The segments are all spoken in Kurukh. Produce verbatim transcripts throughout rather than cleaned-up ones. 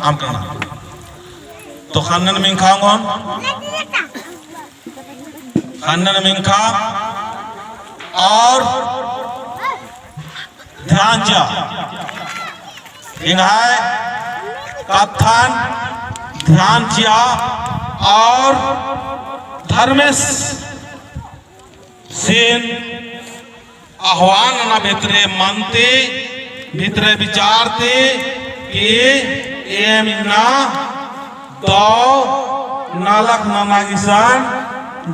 काम करना। तो ख़न्नन मिंख़ा ओंगोन, ख़न्नन मिंख़ा और ध्यान चिआ। एंग्है कत्थन ध्यान चिआ और धर्मेसिन आह्वान नना भितरे मन ती, भितरे विचार ती कि एम इन्ना दव नलख नना गे इसन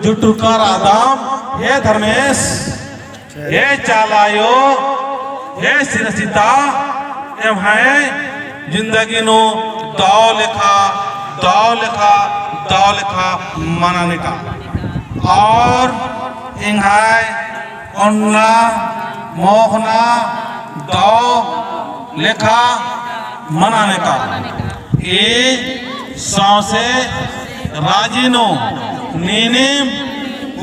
जुटुरका रअदम। हे धर्मेस, हे चाला आयो, हे सिरसिता, एम्है जिंदगी नू दव लेखा, दव लेखा, दव लेखा मना नेका। और एंग्है ओन्ना मोख़ना दव लेखा मना नेका। ई सौंसे राजी नू नीनिम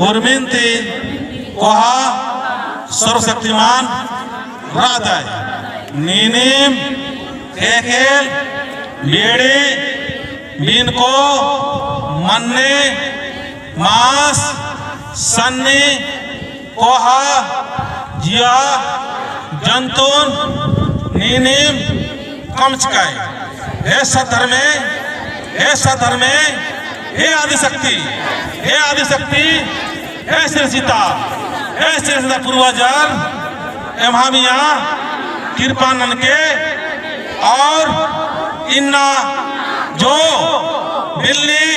उर्मिन ती कोहा सर्वशक्तिमान रअदय। नीनिम ख़ेख़ेल, बीड़ी, बिनको, मन्नी, मास, सन्नी, कोहा, जिया, जंतुन नीनिम कमचकय। हे सत धर्मे, हे सत धर्मे, हे आदिशक्ति, हे आदिशक्ति, हे सिरसिता, हे सिरसिता पूर्वजर, एम्है मइय्याँ किरपा ननके और इन्ना जो बिल्ली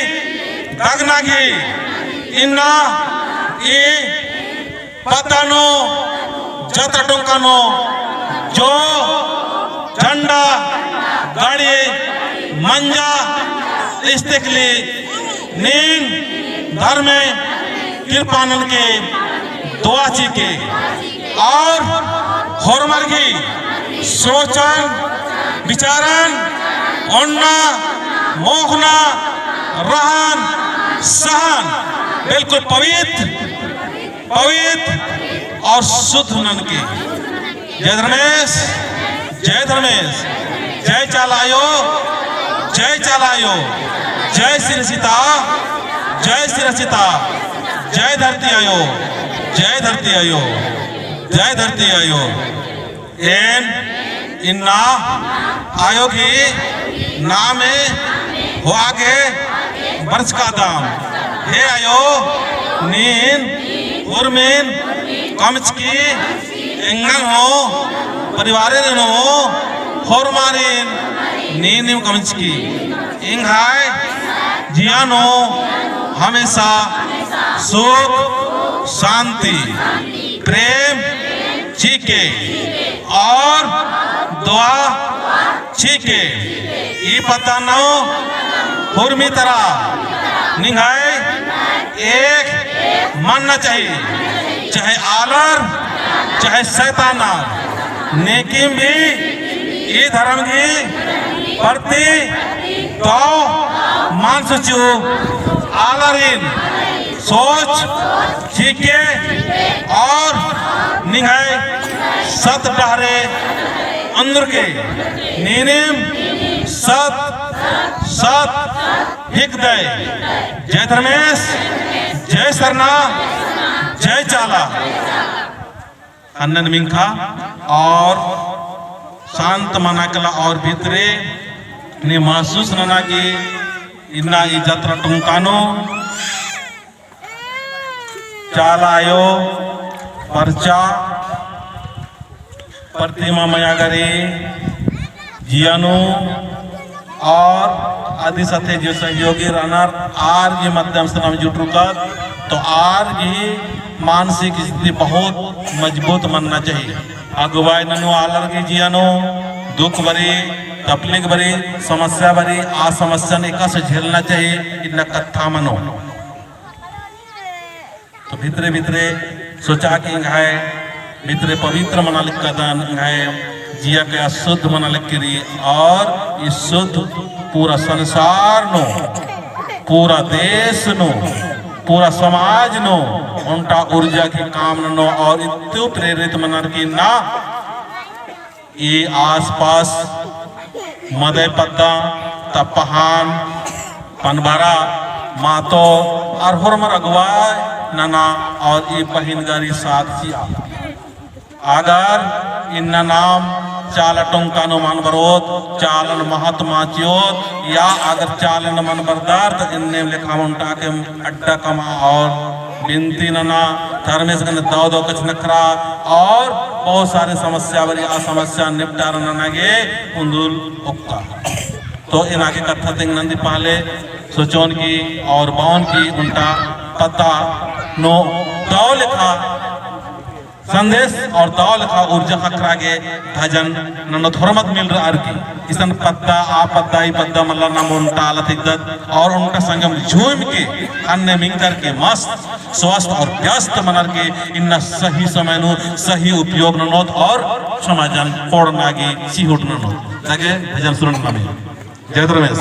दगना गही इन्ना ई पद्दा नू, जतरा टोंका नू, जो झंडा गाड़ी मंजा इस्तेकली नीन धर्मे किरपा ननके दुआ चिके। और होरमर गही सोचन, विचारन, ओन्ना, मोख़ना, रहन, सहन बिल्कुल पवित्र, पवित्र और शुद्ध ननके। जय धर्मेस, जय धर्मेस, जय चाला आयो, जय चाला आयो, जय सिरसिता, जय सिरसिता, जय धरती आयो, जय धरती आयो, जय धरती आयो। एन इन्ना आयो गही नामे होआ गे बरचकादम। हे आयो, नीन उर्मिन कमचकी, एंगन हूँ, परिवारेन हूँ, होरमारिन नीनिम कमचकी। एंग्है जिया नू हमेशा सुख, शांति, प्रेम चिके और दुआ चिके। ई पद्दा नू हुरमी तरा निंग्है एक मन्ना चाही, चाहे आलर, चाहे सैतानर, नेकिम भी ई धर्म गही प्रति दव मन्ना चिओ। आलरिन सोच चिके और निंग्है सत डहरे ओन्दरके। नीनिम सत, सत हिकदय। जय धर्मेस, जय सरना, जय चाला। ख़न्नन मिंख़ा और शांत मना कला और भितरे ने महसूस नना कि इन्ना ई जतरा टोंका नू चाला आयो परचा प्रतिमा मइय्याँ गही जिया नू और अदी साथे जो सहयोगी रअनर आर गही माध्यम से नाम जुटुरकत, तो आर गही मानसिक स्थिति बहुत मजबूत मन्ना चाही। अगुवाई ननू आलर गही जिया नू दुख बरी, तकलीफ बरी, समस्या बरी, आ समस्या नू एकासे झेलना चाही, इन्ना कत्था मनो। तो भितरे भितरे सोचा कि एंग्है भितरे पवित्र मना लक्कदन, एंग्है जिया के अशुद्ध मना लक्की रई और ई शुद्ध पूरा संसार नू, पूरा देश नू, पूरा समाज नू ओन्टा ऊर्जा की काम ननो और इत्तु प्रेरित मनर की ना ई आसपास मदय पद्दा तपहान, पनबरा, मातो, और होरमर अगुवाई नना, और ई पहिनगर ई साथ चिआ। अगर इन्ना नाम चाला टोंका नू मल बरओत, चालन महत्व मल चिओत, या अगर चालन मल बरदर, तो इन्ने लेखा ओन्टा के अड्डा कमआ और बिनती नना, धर्मेस गने दव दव कछनखरआ और बहुत सारे समस्या बरई, आ समस्या निपटारा नना गे उन्दुल ओक्का। तो इन्ना गे कत्था तेंगना ती पहले सोचोन की और बओन की ओन्टा पद्दा नू दव लेखा संदेश और दव लेखा ऊर्जा ख़क्खरआ गे भजन ननोत होरमत मिलरअर की। इसन पद्दा, आ पद्दा, ई पद्दा मल्ला नाम ओन्टा आलत हिकदत और ओन्टा संगम झूम के अन्ने मिंगदर के मस्त, स्वस्थ और व्यस्त मनर के इन्ना सही समय नू सही उपयोग ननोत और समाजन कोड़ना गे चिहुट ननोत। ताके भजन सुरन नमी। जय धर्मेस।